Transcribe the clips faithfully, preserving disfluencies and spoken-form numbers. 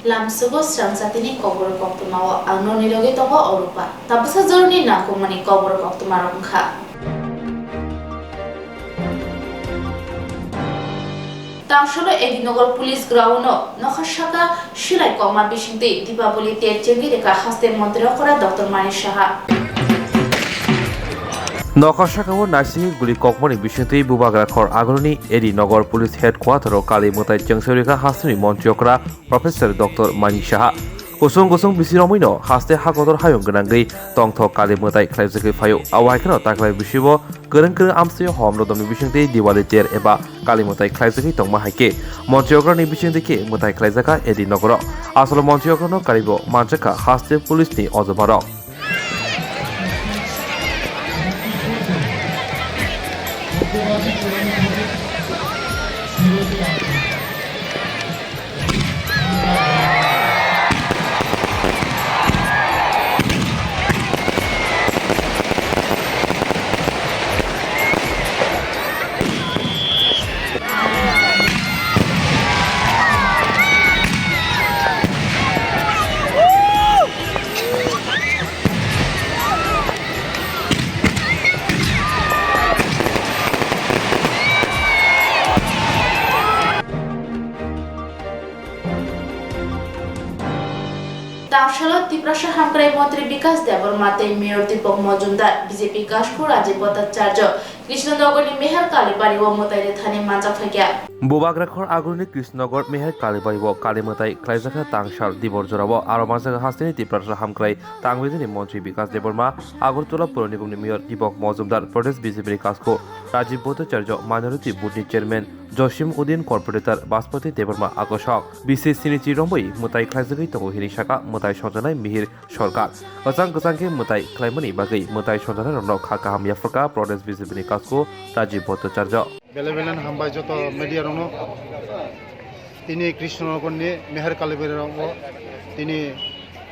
Lamsugo srang jatini kokborok koktwmao ang nokni logi tongo Orupa. Tabuksa joroni nangkukmani kokborok koktwmarok wngkha. Tangsalo Edinagar Police Ground-o nokha saka silai kokma bisingtwi Deepavali ter chengwi rwkha haste montri okra Doctor Manik Saha. Nokha saka-o naisingwi guli kokmani bisingtwi Bubagra khor agoroni Edinagar Police Headquarter-o kali mwtai chengwi rwkha hasteni montri okra Professor Doctor Manik Saha. Kusung kusung bisi romwino haste hakotor hayung gwnangwi tongthok kali mwtai khlaijagwi phaio. Abo hai kheno taklai bisibo kwrwng kwrwng amsio hom rodomni bisingtwi Diwali ter eba kali mwtai khlaijagwi tongma hai khe montri okrani bisingtwi khe mwtai khlaijaka Edinagar-o. Asolo montri okrano karibo manjakha haste police ni ojomarok. Tangsalo Tiprasa Hamkrai Montri Bikas Debbarma tei Mayor Deepak Mojumdar, B J P Kasku Rajiv Bhattacharya, Krishnanagarni Meher Kalibari o mwtai rwthani manjak phaikha. Bubagra khor agurni Krishnanagar Meher Kalibari o kali mwtai khlaijakha tangsal dibor jorao. Aro manjak hasteni Tiprasa Hamkrai Tangwidini Montri Bikas Debbarma, Agartala Pur Nigomni Mayor Deepak Mojumdar, Pradesh B J P ni Kasku Rajiv Bhattacharya, Minority Board ni Chairman Josim Udin, Corporator Baspati Debbarma, Akosok B C C ni chiromwi mwtai khlaijagwi tongo hini saka mwtai sonjanai Mihir Sorkar. Kwchang kwchang khe mwtai khlaimani bagwi mwtai sonjanairokno kha kaham yapharkha Pradesh B J P ni Kasku Rajiv Bhattacharya. Bele bele hambai joto media rokno. Tini Krishnanagarni Meher Kalibari rogo tini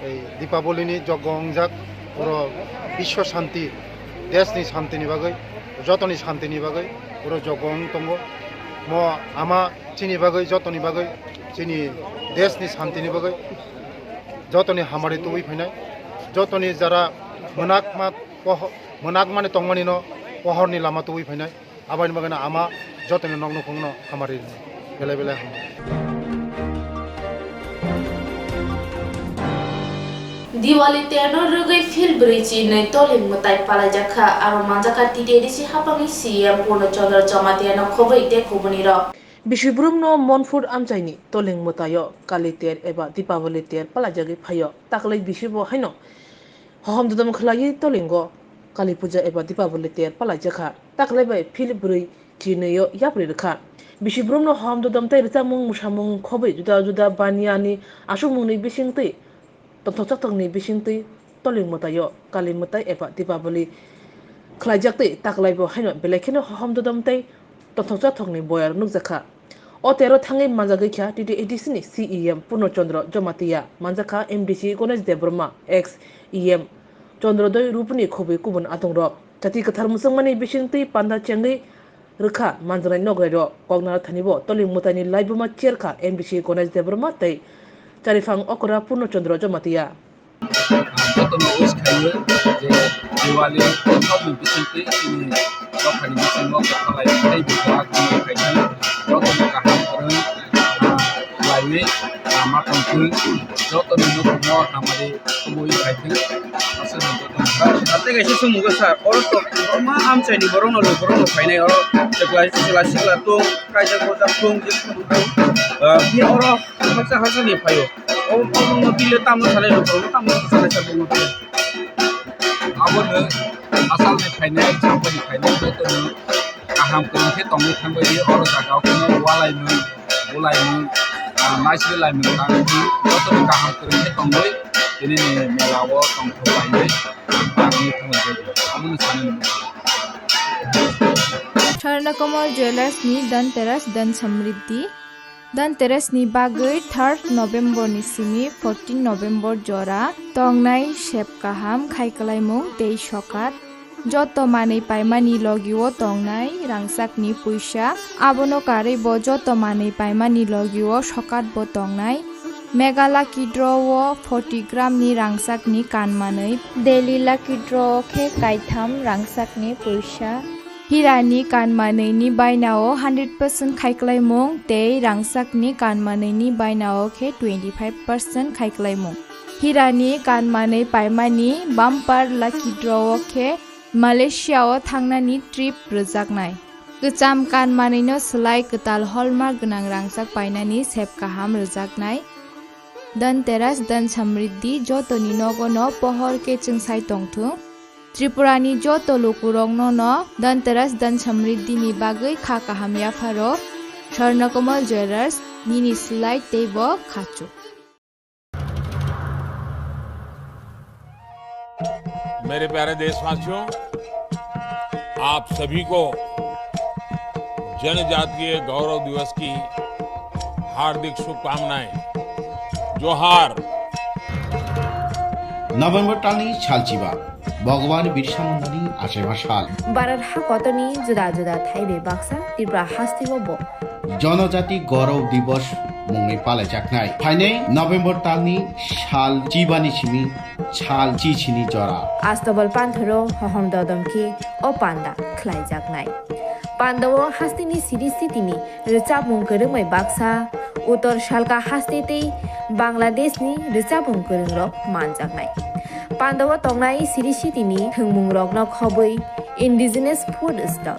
ei Deepavali ni joggo wngjak, puro Biswa Shanti, desh ni shanti ni bagwi, jotoni shanti ni bagwi puro joggo wng tongo. Mo ama chini bagwi, jotoni bagwi, chini desh ni shanti ni bagwi, jotoni hamari tubui phainai, jotoni jara mwnakma poho-, mwnakmani tongmani no pohor ni lama tubui phainai. Aboni bagwino ama jotoni nok nukhungno hamari rini. Belai belai hambai. Diwali terno rwgwi phil brwi chinwi toling mwtai palaijakha, aro manjakha T T A D C haphangni C E M Purno Chandra Jamatia no khobwi tei kubunirok. Bisibrumno Monpur amchaini toling mwtaio Kali ter eba Deepavali ter palaijagwi phaio. Taklai bisibo haino hohom dodom khlaiwi tolingo Kali puja eba Deepavali ter palaijakha. Taklai bai phil brwi chinwio yapri rwkha. Bisibrumno hom dodom tei rwchapmung mwsamung khobwi juda juda baniani aswkmungni bisingtwi tongthok chaktokni bisingtwi toling mwtaio Kali mwtai eba Deepavali khlaijaktwi taklaibo haino belai kheno hom dodom tei tongthok chaktokni boyar nukjakha. O tero thangwi manjagwi kha T T A D C ni C E M Purno Chandra Jamatia, manjakha M D C Ganesh Debbarma, ex E M Chandrodoi Rupni khobwi kubun adongrok. Jati kwthar mwchangmani bisingtwi panda chengwi rwkha manjaknai nograirok. Koknara thanibo toling mwtaini laibuma cherkha M D C Ganesh Debbarma tei chariphang okra Purno Chandra Jamatia. Jotono wish khaio je Diwali utsabni bisingtwi chini dophani bisingo kwphalai tei bwkha khaikhe jotono kaham kwrwng, ah, khlaiwi, ah, ma tongthwng, jotoni nukhungo hamari kubui khaithwng. Aswkno jotono. Tei kaisa swngmung khe sir, oro to kwbangma amchaini borokno, borokno phainai oro chwla, chwla sikla tong, kaisa gojak tong, je, ah, bini oro haksa haksani phaio. O, o, bongno tile tamo sanai rok, tamo sanai sa bongno tile. Abono asalni phainai, jaboni phainai, jotono kaham kwrwng khe tongwi thangbai di, oro jaga o kheno walaimung, bulaimung, ah, naisinglaimung tangwi di, jotono kaham kwrwng khe tongwi, tini ni mela o tongthok lainai, tangwi thangbai di. Abono sanai. Swarnakomal Jewellers ni Dhanteras Dhan Samriddhi. Dhanteras ni bagwi third November ni simi fourteen November jora tongnai sep kaham khai kwlaimung tei sokat. Joto manwi paimani logio tongnai rangchakni puisa, abono karwi bo joto manwi paimani logio sokat bo tongnai. Mega Lucky Draw o forty gram ni rangchak ni kan manwi. Daily Lucky Draw o khe kaitham rangchak ni puisa. Hira ni kan manwi ni baina o hundred percent khaiklaimung tei rangchak ni kan manwi ni baina o khe twenty five percent khaiklaimung. Hira ni kan manwi paimani Bumper Lucky Draw o khe Malaysia o thangnani trip rwjaknai. Kwcham kan manwino swlai kwtal hallmark gwnang rangchak painani sep kaham rwjaknai. Dhanteras Dhan Samriddhi jotoni nogono pohor khe chwngsai tongthung. Tripurani joto lukurokno no Dhanteras Dhan Samriddhini bagwi kha kaham yapharo. Swarnakomal Jewellers, nini swlai teibo khachuk. मेरे प्यारे देशवासियों, आप सभी को जनजातीय गौरव दिवस की हार्दिक शुभकामनाएं। जोहार। November talni salchiba, Bhagwan Birsa Mundani achaiba sal. Bharat hakotorni juda juda thaibai baksa Tripura hasteo bo Jonojati Gaurav Divas mungwi palaijaknai. Phainai November talni sal chibani simi sal chichini jora. Astobal panthoro hohom dodom khe o panda khlaijaknai. Pandao hasteni siri sitini rwchapmung kwrwngbai baksa, Uttor Salka haste tei Bangladeshni rwchapmung kwrwngrok manjaknai. Pandao tongnai siri sitini thwngmungrokno khobwi indigenous food stall.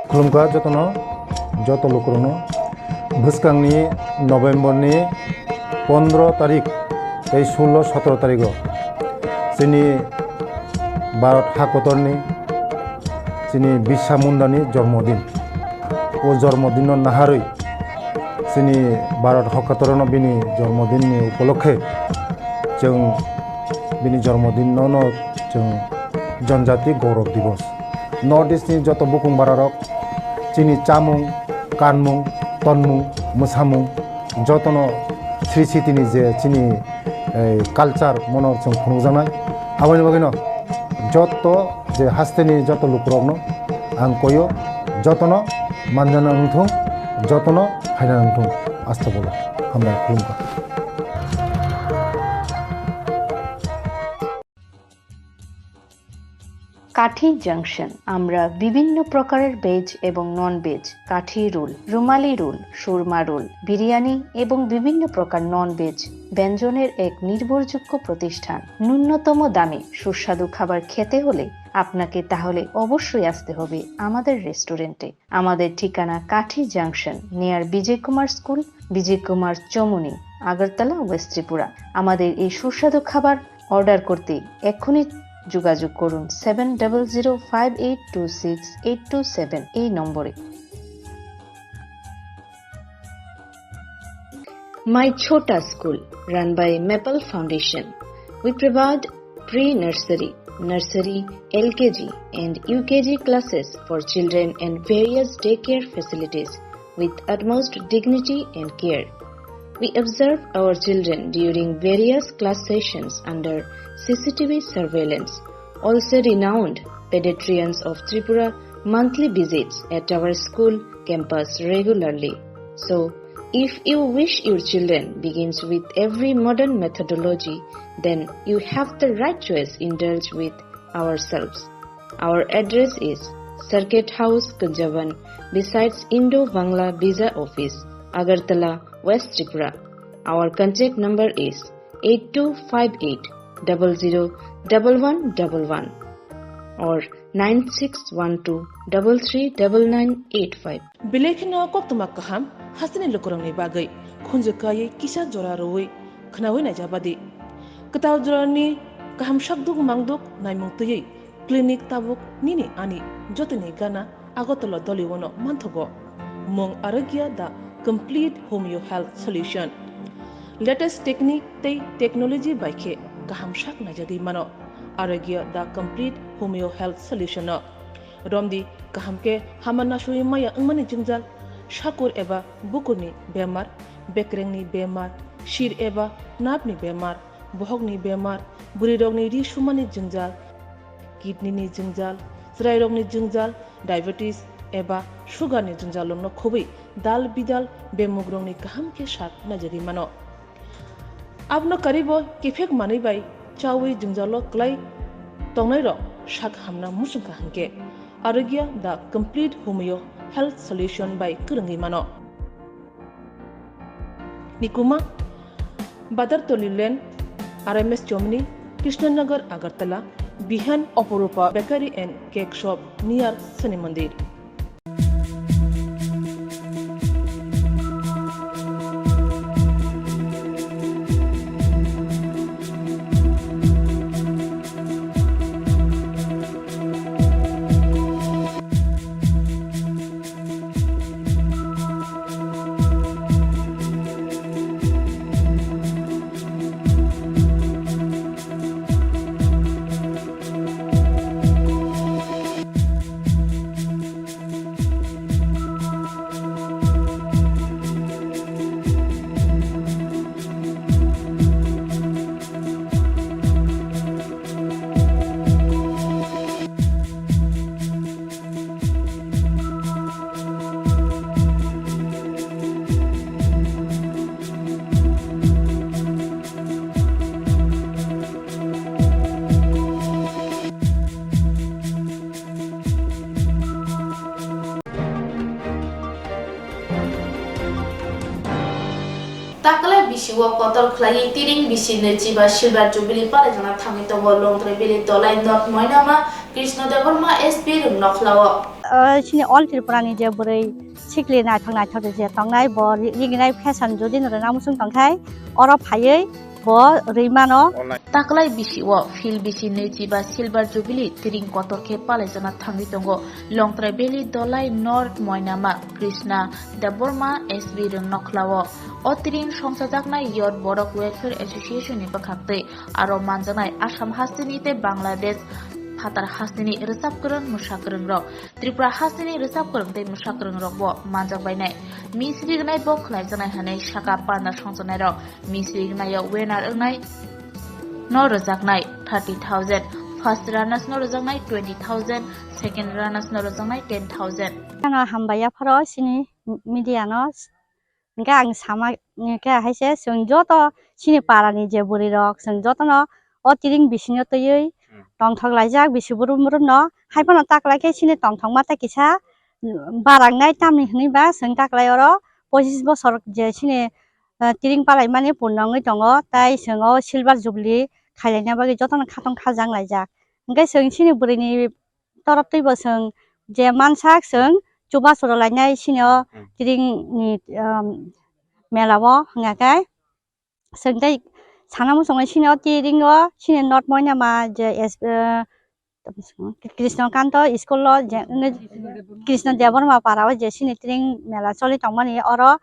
Khulumkha jotono, joto lukurokno. Bwskangni November ni pondro tarik tei sullo sotro tarigo chini Bharat hakotorni chini Birsa Mundani jormodin. O jormodinno naharwi chini Bharat hakotorno bini jormodinni upolokhe chwng bini jormodinno no chwng Janjati Gaurav Divas. North East ni joto bukung bararok chini chamung, kanmung, tonmung, mwsamung jotono sri sitini je chini, eh, culture mono chwng phunukjaknai. Aboni bagwino joto je hasteni joto lukurokno ang koyo, jotono manjana wngthung, jotono phaina wngthung. Astagfirullah. Hambai khulumkha. কাঠি জাংশন। আমরা বিভিন্ন প্রকারের ভেজ এবং non veg, কাঠি রোল, রুমালি রোল, সুরমা রোল, বিরিয়ানি এবং বিভিন্ন প্রকার non veg ব্যঞ্জনের এক নির্ভরযোগ্য প্রতিষ্ঠান। ন্যূনতম দামে সুস্বাদু খাবার খেতে হলে আপনাকে তাহলে অবশ্যই আসতে হবে আমাদের রেস্টুরেন্টে। আমাদের ঠিকানা Kathi junction, near Bijay Kumar school, Bijay Kumar Chowmuhani, Agartala, west Tripura. আমাদের এই সুস্বাদু খাবার অর্ডার করতে এক্ষুনি যোগাযোগ করুন seven double zero five eight two six eight two seven এই নম্বরে। My Chhota School, run by Maple Foundation. We provide pre-nursery, nursery, L K G and U K G classes for children and various daycare facilities with utmost dignity and care. We observe our children during various class sessions under C C T V surveillance. Also, renowned pediatricians of Tripura monthly visits at our school campus regularly. So, if you wish your children begins with every modern methodology, then you have the right choice. Indulge with ourselves. Our address is Circuit House, Kunjaban, besides Indo-Bangla Visa Office, Agartala, West Tripura. Our contact number is eight two five eight double zero double one double one or nine six one two double three double nine eight five. Belai kheno koktwma kaham hasteni lukurokni bagwi khunju kaiwi kisa jora rwui khnaui naijabadi. Kwtal jorani kaham sakduk mangduk naimung twiwi clinic tabuk nini ani jotoni gana Agartala Doliuno manthogo. Mung Arogya, the complete homeo health solution. Latest technique tei technology bai khe kaham sak naijagwi mano Arogya, the complete homeo health solution no. Romdi kaham khe hama nasui maya wngmani jwngjal, sakur eba bukurni bemar, bekrengni bemar, sir eba nerve ni bemar, bohokni bemar, bwrwirokni ri sumani jwngjal, kidney ni jwngjal, chwrairokni jwngjal, diabetes eba sugar ni jwngjal rokno khobwi dal bidal bemugrokni kaham khe sak naijagwi mano. Abono karibo kiphek manwi bai chawi jwngjalo kwlai tongnairok sak hamna muchungkha hwnkhe Arogya the complete homeo health solution bai kwrwngwi mano. Nikuma, Badartoli Lane, R M S Chomni, Krishnanagar, Agartala, Bihan Oporupa Bakery and Cake Shop near Shani Mandir. Taklai bisi o kotor khlaiwi tiring bisi nwichiba Silver Jubilee palaijana thangwi tongo Longtrai Valley Dolai North Moinama Krishna Debbarma S P Rwngnokhlao. O, chini All Tripura ni je bwrwi sikli naithok naithok je tongnai, bo ri-, riginai fashion jodi no rwna muchung tongkhai, oro phaiwi bo rwi mano. Taklai bisi o field bisi nwichiba Silver Jubilee tiring kotor khe palaijana thangwi tongo Longtrai Valley Dolai North Moinama Krishna Debbarma S B Rwngnokhlao. O tiring songchajaknai Yot Borok Welfare Association ni bwkhaktwi aro manjaknai Assam hasteni tei Bangladesh phatar hasteni rwchap kwrwng mwsa kwrwng rok. Tripura hasteni rwchap kwrwng tei mwsa kwrwng rokbo manjak bainai. Miss rignai bo khlaijaknai hwnwi saka panda songchanairok. Miss rignaio winner wngnai no rwjaknai thirty thousand, first runners no rwjaknai twenty thousand, second runners no rwjaknai ten thousand. Ano hambai yapharo chini media no. Hingke ang sama, hingke hai se chwng joto chini para ni je bwrwi rok, chwng joto no o tiring bisingo twiwi Hmm. tongthok laijak bisi brum brum no. Hai phano taklai khe chini tongthok ma tei kisa, mm, barangnai tamni hwnwi ba chwng taklai oro pochis bosor je chini, eh, tiring palai mani purno wngwi tongo, tei chwng o silver jubilee khailaina bagwi joto no khatong khajang laijak. Hingke chwng chini bwrwi ni torop twi bo chwng je mansak chwng chubachu rw lainai sini o Hmm. tiring ni, um, mela o hwnga khe chwng tei sana muchungo sini o tiring o sini North Moinama je es-, uh, Krishna Kanto school o je, Krishna Debbarma para o je sini tiring mela choli tongmani oro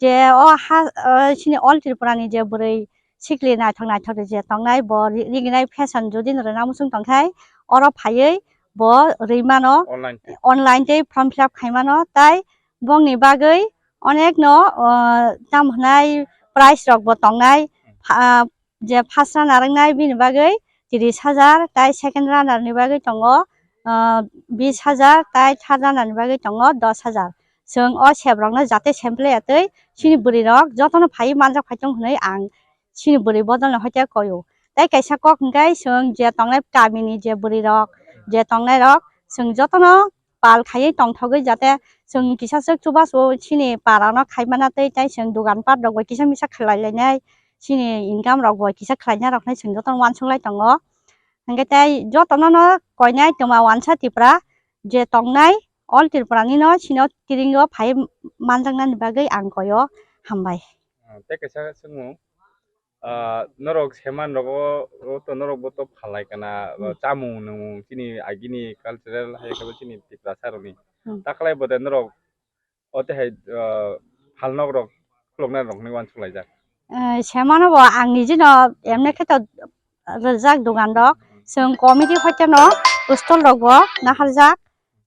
je o ha, o chini All Tripura ni je bwrwi sikli naithok naithok je tongnai, bo ri-, riginai fashion jodi no rwna muchung tongkhai, oro phaiwi bo rwi mano, Online tei. online tei form fill up khai mano, tai bongni bagwi onek no, o, tam hwnai prize rok bo tongnai, pha-, je first runner wngnai bini bagwi tris hajar, tai second runner ni bagwi tongo, ah, bis hajar, tai third runner ni bagwi tongo dos hajar. Chwng o sep rokno jate sample ya twi chini bwrwi rok jotono phaiwi manjak phai tong hwnwi ang chini bwrwi bodol no hoite koio. Tai kaisa kok hwnkhe chwng je tongnai kami ni je bwrwi rok, je tongnai rok chwng jotono pal khaiwi tongthogwi jate chwng kisa swk chubachu chini para no khai mana tei, tai chwng dogan pat rok bai kisa misa khlai lainai, chini income rok bai kisa khlaina rok hinwi chwng jotono uansuk lai tongo. Hwnkhe tei jotono no koinai twma uansa Tripura je tongnai all Tripura ni no chini o tiring o phai manjaknani bagwi ang koi o hambai. Ah, tei kaisa swngmung. Ah, norok seman rogo, o to norok bo to phalai kana, Hmm. chamung nung chini agini cultural hai khe chini Tiprasa rokni. Hmm. Taklai bo de norok o te hai, ah, phalnok rok khuloknai rok ni uansuk laijak. Eh, semano bo ang niji no emne khe to rijak dogan rok. Chwng committee hoite no stall rok bo naharjak.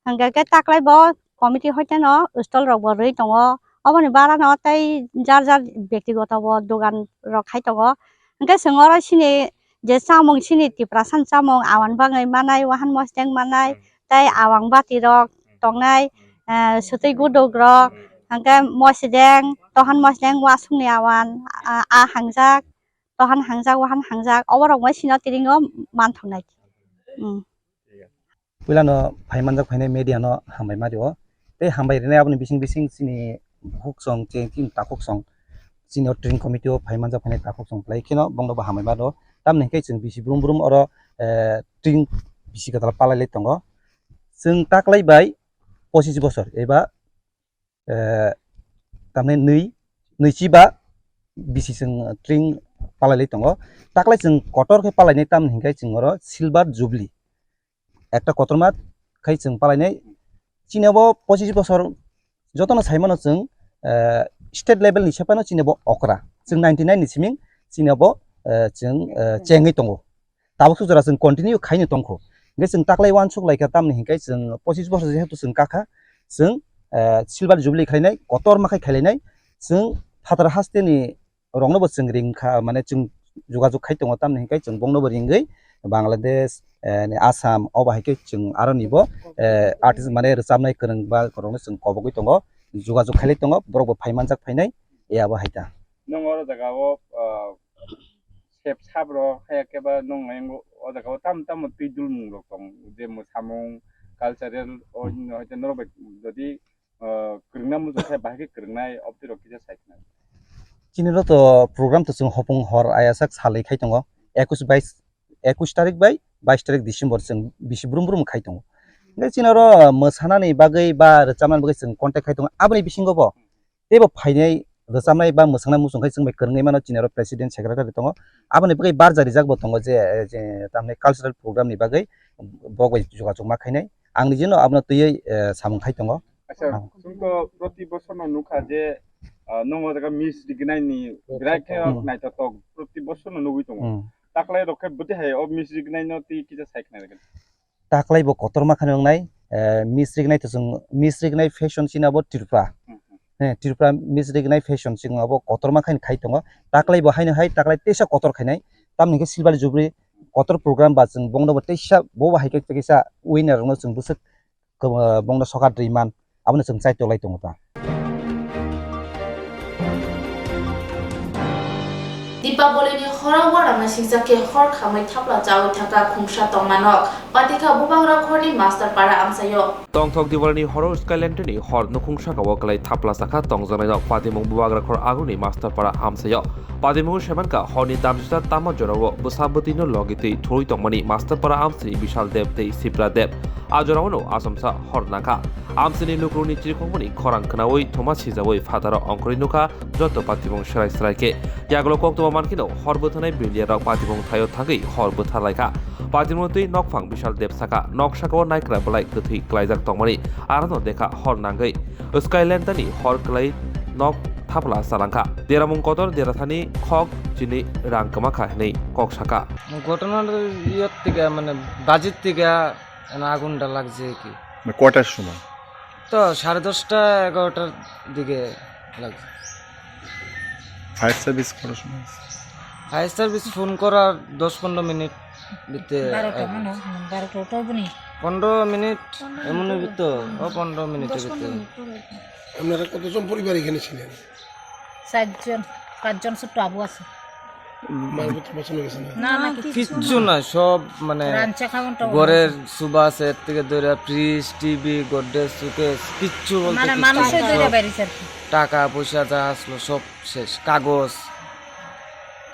Hwnkhe khe taklai bo committee hoite no stall rok bo rwi tongo. Oboni bara no tei jar jar bektigoto bo dogan rok khai tongo. Hwnkhe chwng oro chini je chamung chini Tiprasa ni chamung awan bangwi manai, wahan mosteng manai, Hmm. tei awang bati rok Hmm. tongnai, Hmm. eh, swtwi guduk rok, Hmm. Hwnkhe mosideng, tohan mosideng, wasungni awan, a, a hangjak, tohan hangjak, wahan hangjak, oborok bai sino tiringo manthoknai. Hmm. Puilano phai manjak phainai media no hambai ma rio. Tei hambai rinai aboni bising bising chini bukhuk song, chini takhuk song, chini o training committee o phai manjak phainai takhuk song belai kheno bongno bo hambai ma rio. Tamni hwnkhe chwng bisi brum brum oro, eh, training bisi kwtal palai lai tongo. Chwng taklai bai pochis bosor eba eh, tamni nwi, nwichi ba bisi chwng tring palailai tongo. Taklai chwng kotor khe palainai tamni hwnkhe chwng oro silver jubilee. Ekta kotorma khai chwng palainai. Chini abo pochis bosor jotono saimano chwng, eh, state level ni sephano chini abo okra. Chwng ninety nine ni siming chini abo, eh, chwng, eh, chengwi tongo. Tabuk suk jora chwng continue khaino tongkho. Hwnkhe chwng taklai uansuk laikha, tamni hwnkhe chwng pochis bosor jehetu chwng kakha, chwng, eh, silver jubilee khlainai, kotorma khai khailainai, chwng phatar hasteni roknobo chwng ringkha, mane chwng jogajog khai tongo, tamni hwnkhe chwng bongnobo ringwi Bangladesh, eh, ni Assam, obo hai khe chwng aronibo, eh, artist mane rwchapnai kwrwngba rokno chwng kobogwi tongo, jogajog khailai tongo, borokbo phai manjak phainai, ya bo hai ta. Nwng oro jaga o, ah, sep sap rok, haya khe ba nwng ayang o jaga o tamo tamo twi dulmung rok tong, je mwsamung, cultural, o, hmm, hino hwnkhe norok bai jodi, ah, kwrwngna muchung khe bahai khe kwrwngnai, obtwi rok kisa sai khna. Chini rok to program to chwng hopung hor ayasak salwi khai tongo, ekush bais, ekush tarik bai bais tarik December chwng bisi brum brum khai tongo. Hwnkhe chini oro mwsanani bagwi ba rwchapnani bagwi chwng contact khai tongo, aboni bisingo bo teibo phainai rwchapnai ba mwswngnai muchung khai chwng bai kwrwngwi mano, chini oro president secretary tongo. Aboni bagwi barja rijak bo tongo je, je tamni cultural program ni bagwi borok bai jogajog ma khainai. Ang nijino abono twiwi, eh, samung khai tongo. Acha, ah, chwng to proti bosor no nukha je, ah, nwng o jaga mis rignai ni birai khe, hmm, naithotok proti bosor no nugwi tongo. Hmm. Taklai rok khe bwtwi hai o mis rignai no twi kisa sai khna rwgwna. Taklai bo kotorma khe wngnai, eh, mis rignai to chwng, mis rignai fashion chini abo Tripura. Hmm, hmm. He, Tripura mis rignai fashion chwng abo kotorma khe khai tongo. Taklai bo haino hai taklai teisa kotor khainai. Tamni khe silver jubilee kotor program ba chwng bongno bo teisa bo bo hai khe teisa winner rokno chwng bwswk kw-, bongno sokat rwi man, abono chwng chai tolai tongo ta. Dipaboli ni horo uaramna singcha khe hor khamwi thapla chawi thangkha khungsa tongmanok. Patikha Bubagra khorni Master Para amchaio. Tongthok Diwali ni horo Skyland ni hor nukhung saka o kwlai thapla chakha tongjaknaino patimung Bubagra khor aguni Master Para amchaio. Patimung semankha horni damsisa tama jorao bwsa bwtwino logi twi thurwi tongmani Master Para amchini Bishal Deb tei Sipra Deb. A jorao no achomsa hor nangkha. Amchini lukurokni chirikhokmani khorang khnaui thuma sijaui phataro ongkhorwi nukha joto patimung serai serai khe. Yagulo koktwma mankhino hor bwthanai bwrwiliyarok patimung thaio thangwi hor bwtha laikha. Patimung twi nokphang Bishal Deb sakha, nok sakao naikra bwlai kwthwi klaijak tongmani, arano dekha hor nangwi. Skyland ni hor kwlai nok thapla chalangkha. Deramung kotor derathani khok chini rang kwmakha hinwi kok sakha. ঘটনার ইয়ের থেকে মানে বাজির থেকে মানে আগুনটা লাগছে আর কি। মানে কয়টার সময়? তো সাড়ে দশটা এগারোটার দিকে লাগছে। ফায়ার সার্ভিস করার সময়? ফায়ার সার্ভিস ফোন করার দশ পনেরো মিনিট ভিতরে বারোটা আইবো। মনে হয়, বারোটা তো হবনি। পনেরো মিনিট এমনই ভিতরে, ও পনেরো মিনিটের ভিতরে। আপনারা কতজন পরিবার এখানে ছিলেন? চারজন, পাঁচজন ছোট্ট আবু আছে। মালপত্র পছন্দ গেছে না? না, না, কিচ্ছু কিচ্ছু না। না, সব মানে রাঞ্চা খাওয়ানটা ঘরের সুবাস এর থেকে ধরে ফ্রিজ, টিভি, গডরেজ, সুকেস, কিচ্ছু বলতে মানে কিচ্ছু মানুষই নেই। ধরে সব বেরিয়েছে আর কি। টাকা পয়সা যা আসলো সব শেষ। কাগজ,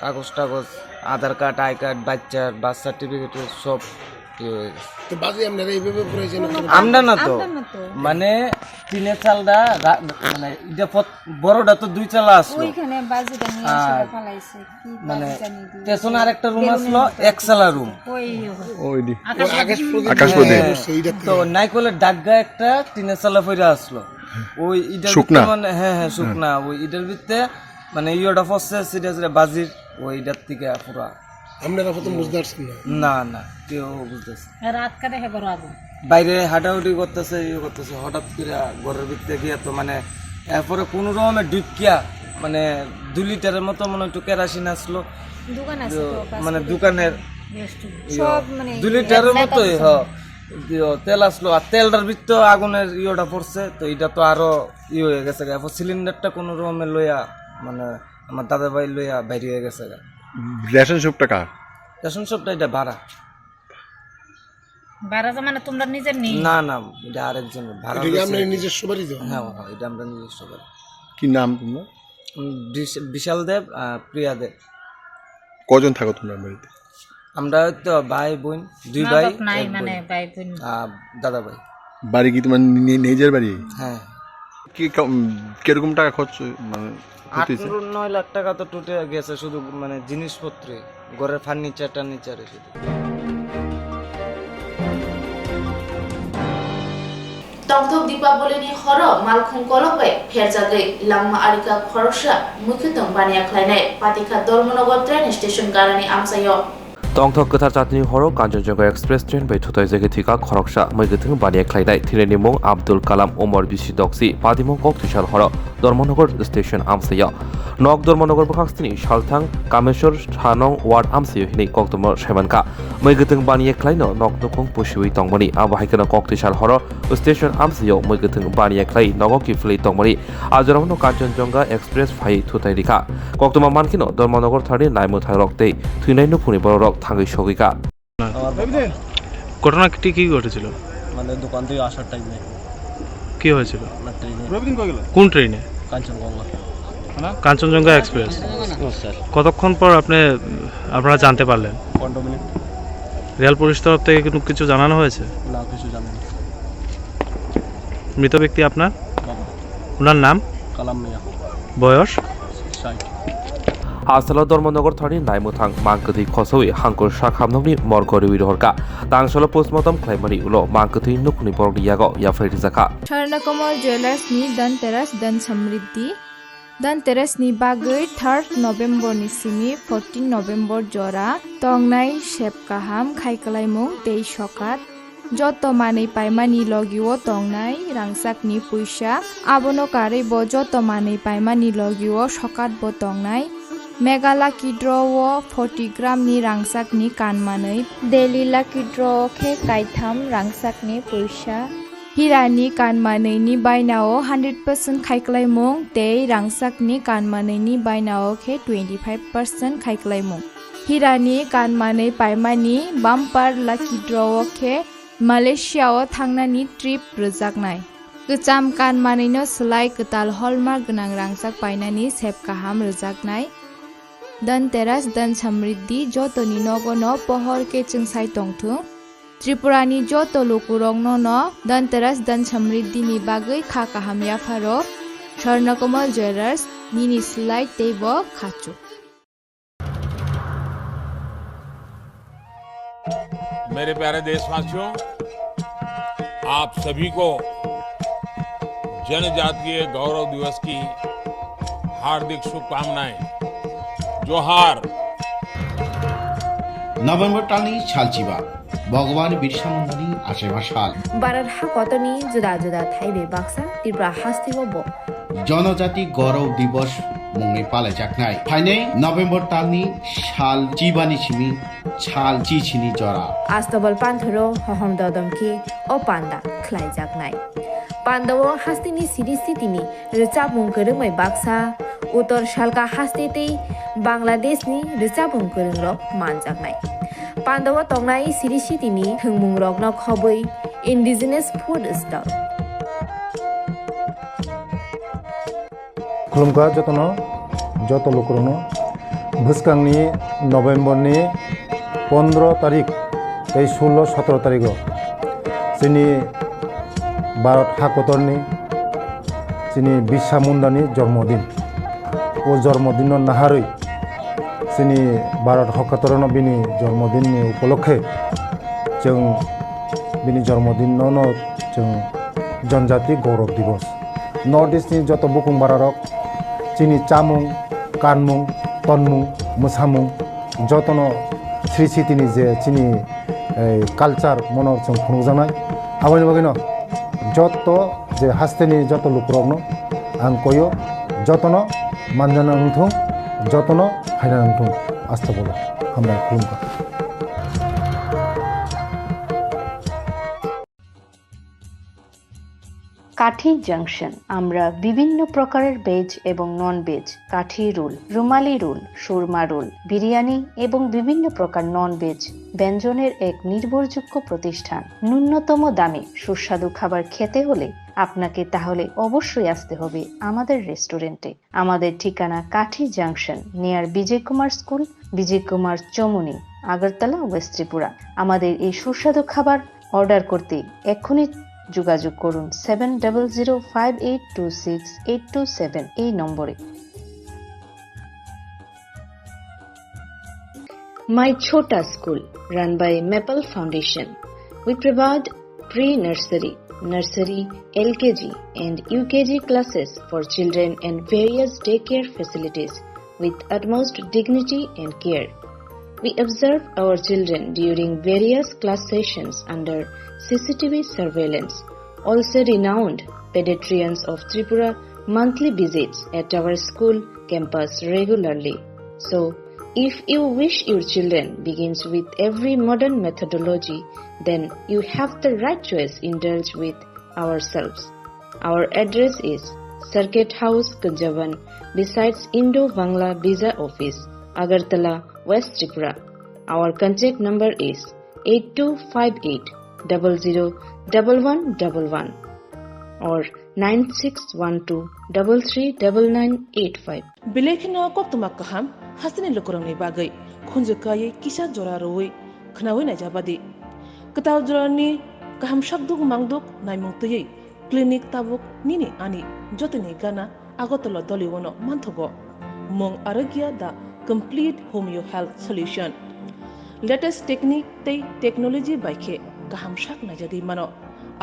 কাগজ টাগজ, আধার কার্ড, আই কার্ড, বাচ্চার বার্থ সার্টিফিকেট সব ইয়ে হয়ে গেছে। তো বাজি আপনারা এইভাবে পুরাইছেন? কোনো আমরা না তো। আমরা না তো। মানে টিনের চালটা রা-, মানে এটা ফত-, বড়টা তো দুই চালা আসলো। ওইখানে বাজিটা নিয়ে এসে আর ফালাইছে। কি মানে বাজি জানি দিয়েছে। পেছনে আরেকটা রুম বেলুনের আসলো, মতো। এক চালা রুম। ওই, ওই। ওই দি। আকাশ ওই আকাশ প্রদীপ। আকাশ প্রদীপ। হ্যাঁ। ওই ইটা তো থেকে। নাইকলের ডাগ্গা একটা টিনের চালা ফইরা আসলো। ওই ইটার শুকনা? ভিতরে মানে, হ্যাঁ, হ্যাঁ, হ্যাঁ। শুকনা। ওই ইটার ভিতরে মানে ইয়েটা ফসছে, সেটা সেটা বাজির ওই ইটার থেকে পুরা। আপনারা প্রথম বুঝতে পারছেন না? না, না, কেউ বুঝতেছে না। রাত কাটে হে ঘরে আগুন। বাইরে হাঁটাহুটি করতেছে, ইয়ে করতেছে, হঠাৎ করে ঘরের ভিতরে গিয়ে তো মানে এরপরে কোনো রকমে ঢুকিয়া মানে দুই লিটারের মতো মনে হয় একটু কেরাসিন আসলো। দোকান আছে তো, তো, পাঁচ মানে কেজি। দোকানের রেস্টুরেন্ট। ইয়ে, সব মানে দুই লিটারের এক মতোই, জায়গা হ। ইয়ো, তেল আসলো, আর তেলটার ভিতর তো আগুনের ইয়েটা পড়ছে, তো এটা তো আরো ইয়ে হয়ে গেছে গা। এখন সিলিন্ডারটা কোনো রকমে লইয়া, মানে, আমার দাদা ভাই লইয়া বাইরে হয়ে গেছে গা। রেশন শপটা কার? রেশন শপটা এটা ভাড়া। ভাড়া যে মানে তোমরা নিজের নেই? না, না, এটা আরেকজনের ভাড়া এটা কি হয়েছে। আমরা নিজস্ব বাড়ি তো? হ্যাঁ, হ্যাঁ, এটা আমরা নিজস্ব বাড়ি। কি নাম তোমার? উম, বিশ-, বিশাল দেব, আহ, প্রিয়া দেব। কজন থাকো তোমরা বাড়িতে? আমরা ওই তো ভাই বোন, দুই মা ভাই, বাপ নাই, এক মানে বোন। ভাই বোন। আহ, দাদা ভাই। বাড়ি কি তোমার নি-, নিজের বাড়ি? হ্যাঁ। কি কম, কিরকম টাকা খরচ, মানে, ক্ষতি আট হয়েছে? নয় লাখ টাকা তো টোটাল গেছে শুধু, মানে, জিনিসপত্রে, ঘরের ফার্নিচার টার্নিচারে শুধু। Tongthok Dipaboli ni horo malkhung kolok bai pherjagwi langma arika khoroksa muikhwtwng baniya khlainai Patikha Dharmanagar train station ganani amchaio. Tongthok kwthar chatini horo Kanchanjunga Express train bai thutaijagwi thwikha khoroksa muikhwtwng baniya khlainai thwinaini mung Abdul Kalam, umor bisi doksi, patimung kok twisal horo Dharmanagar station amchaio. Nok Dharmanagar bwkhak sini salthang Kameshwar Thanong ward amchaio hinwi koktwma saimankha. Muikhwtwng baniya khlaino nok nukhung pusiwi tongmani. Abo hai kheno kok twisal horo station amchaio muikhwtwng baniya khlai nogo kiphilwi tongmani. A jorao no Kanchanjunga Express phai thutai rikha. Koktwma mankheno Dharmanagar thani naimwthangrok tei thwinai nukhungni bororok thangwi sogwikha. আমার বাবা। ঘটনাটি কি ঘটেছিল? মানে দোকান থেকে আসার টাইমে কি হয়েছিল? আপনার ট্রেনে। কোন ট্রেনে? কাঞ্চনজঙ্ঘা। কাঞ্চনজঙ্ঘা এক্সপ্রেস। ও, স্যার। কতক্ষণ পর আপনি, আপনারা জানতে পারলেন? পনেরো মিনিট। রেল পুলিশ তরফ থেকে কোনো কিছু জানানো হয়েছে? না, কিছু জানায়নি। মৃত ব্যক্তি আপনার? বাবা। ওনার নাম? কালাম মিয়া। বয়স? ষাট। Asalo Dharmanagar thani naimwthang mangkwthwi khosowi hangkur sakhamnokni morgo rwi rohorkha. Tangsalo postmortem khlaimani ulo mangkwthwi nukhungni borokni yago yaphai rijakha. Swarnakomal Jewellers ni Dhanteras Dhan Samriddhi. Dhanteras ni bagwi third November ni simi fourteen November jora tongnai sep kaham khai kwlaimung tei sokat. Joto manwi paimani logio tongnai rangchakni puisa, abono karwi bo joto manwi paimani logio sokat bo tongnai. Mega Lucky Draw o forty gram ni rangchakni kan manwi, Daily Lucky Draw o khe kaitham rangchakni puisa. Hirani kan manwi ni bainao hundred percent khaiklaimung tei rangchakni kan manwi ni bainao khe twenty five percent khaiklaimung. Hirani kan manwi paimani bumper Lucky Draw o khe Malaysia o thangnani trip rwjaknai. Kwcham kan manwino swlai kwtal hallmark gwnang rangchak painani sep kaham rwjaknai. Dhanteras Dhan Samriddhi jotoni nogono pohor khe chwngsai tongthung. Tripurani joto lukurokno no Dhanteras Dhan Samriddhi ni bagwi kha kaham yapharo. Swarnakomal Jewellers, nini swlai teibo khachuk. मेरे प्यारे देशवासियों, आप सभी को जनजातीय गौरव दिवस की हार्दिक शुभकामनाएं। जोहार। November talni salchiba, Bhagwan Birsa Mundani achaiba sal. Bharat hakotorni juda juda thaibai baksa Tripura hasteo bo Jonojati Gaurav Divas mungwi palaijaknai. Phainai November talni sal chibani simi sal chichini jora. Astobal panthoro hohom dodom khe o panda khlaijaknai. Pandao hasteni siri sitini rwchapmung kwrwngbai baksa, Uttor Salka haste tei Bangladeshni rwchapmung kwrwngrok manjaknai. Pandao tongnai siri sitini thwngmungrokno khobwi indigenous food stall. Khulumkha jotono, joto lukurokno. Bwskangni November ni pondro tarik tei sullo sotro tarigo chini Bharat hakotorni chini Birsa Mundani jormodin. O jormodinno naharwi chini Bharat hakotorno bini jormodinni upolokhe chwng bini jormodinno no chwng Janjati Gaurav Divas. North East ni joto bukung bararok chini chamung, kanmung, tonmung, mwsamung jotono sri sitini je chini, eh, culture mono chwng phunukjaknai. Aboni bagwino joto je hasteni joto lukurokno ang koyo, jotono manjana wngthung, jotono phaina wngthung. Astobolo hambai khulumkha. কাঠি জাংশন। আমরা বিভিন্ন প্রকারের ভেজ এবং non veg, কাঠি রোল, রুমালি রোল, সুরমা রোল, বিরিয়ানি এবং বিভিন্ন প্রকার non veg ব্যঞ্জনের এক নির্ভরযোগ্য প্রতিষ্ঠান। ন্যূনতম দামে সুস্বাদু খাবার খেতে হলে আপনাকে তাহলে অবশ্যই আসতে হবে আমাদের রেস্টুরেন্টে। আমাদের ঠিকানা Kathi junction, near Bijay Kumar school, Bijay Kumar Chowmuhani, Agartala, west Tripura. আমাদের এই সুস্বাদু খাবার অর্ডার করতে এক্ষুনি যোগাযোগ করুন seven double zero five eight two six eight two seven এই নম্বরে। My Chhota School, run by Maple Foundation. We provide pre-nursery, nursery, L K G and U K G classes for children and various daycare facilities with utmost dignity and care. We observe our children during various class sessions under C C T V surveillance. Also renowned pediatricians of Tripura monthly visits at our school campus regularly. So, if you wish your children begins with every modern methodology, then you have the right choice. Indulge with ourselves. Our address is Circuit House, Kunjaban, besides Indo-Bangla Visa Office, Agartala, West Tripura. Our contact number is eight two five eight double zero double one double one or nine six one two double three double nine eight five. Belai kheno koktwma kaham hasteni lukurokni bagwi khunju kaiwi kisa jora rwui khwnaui naijabadi. Kwtal jorani kaham sakduk mangduk naimung twiwi clinic tabuk nini ani jotoni gana Agartala Doliwono manthogo. Mung Arogya the complete homeo health solution. Latest technique tei technology bai khe kaham sak naijagwi mano.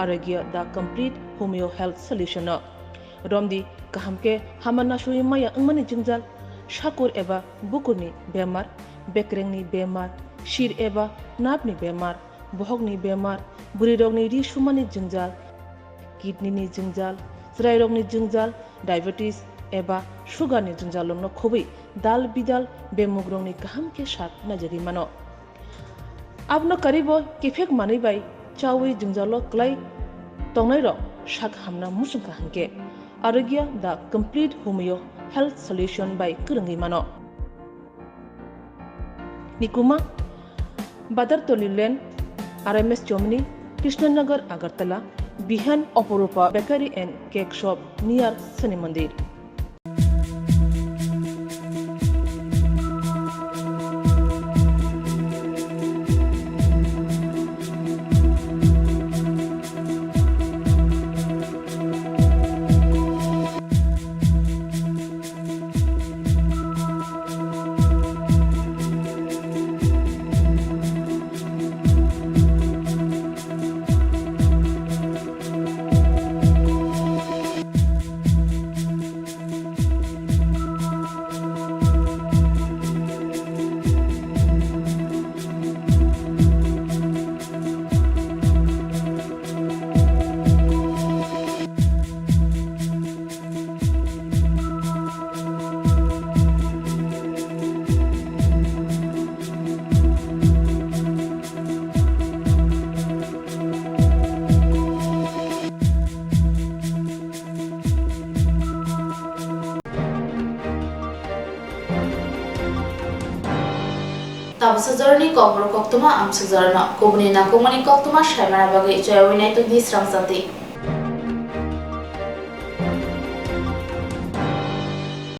Arogya the complete homeo health solution no. Romdi kaham khe hama nasui maya wngmani jwngjal, sakur eba bukurni bemar, bekrengni bemar, sir eba napni bemar, bohokni bemar, bwrwirokni ri sumani jwngjal, kidney ni jwngjal, chwrairokni jwngjal, diabetes eba sugar ni jwngjal rokno khobwi dal bidal bemugrokni kaham khe sak naijagwi mano. Abono karibo kiphek manwi bai chawi jwngjalo kwlai tongnairok sak hamna muchungkha hinkhe Arogya the complete homeo health solution bai kwrwngwi mano. Nikuma, Badartoli Lane, R M S Chomni, Krishnanagar, Agartala, Bihan, Oporupa Bakery and Cake Shop near Shani Mandir. Tabuk sajorani kokborok koktwma amsukjorano kubuni nangkukmani koktwma saimana bagwi joyawi naitukdi srang jati.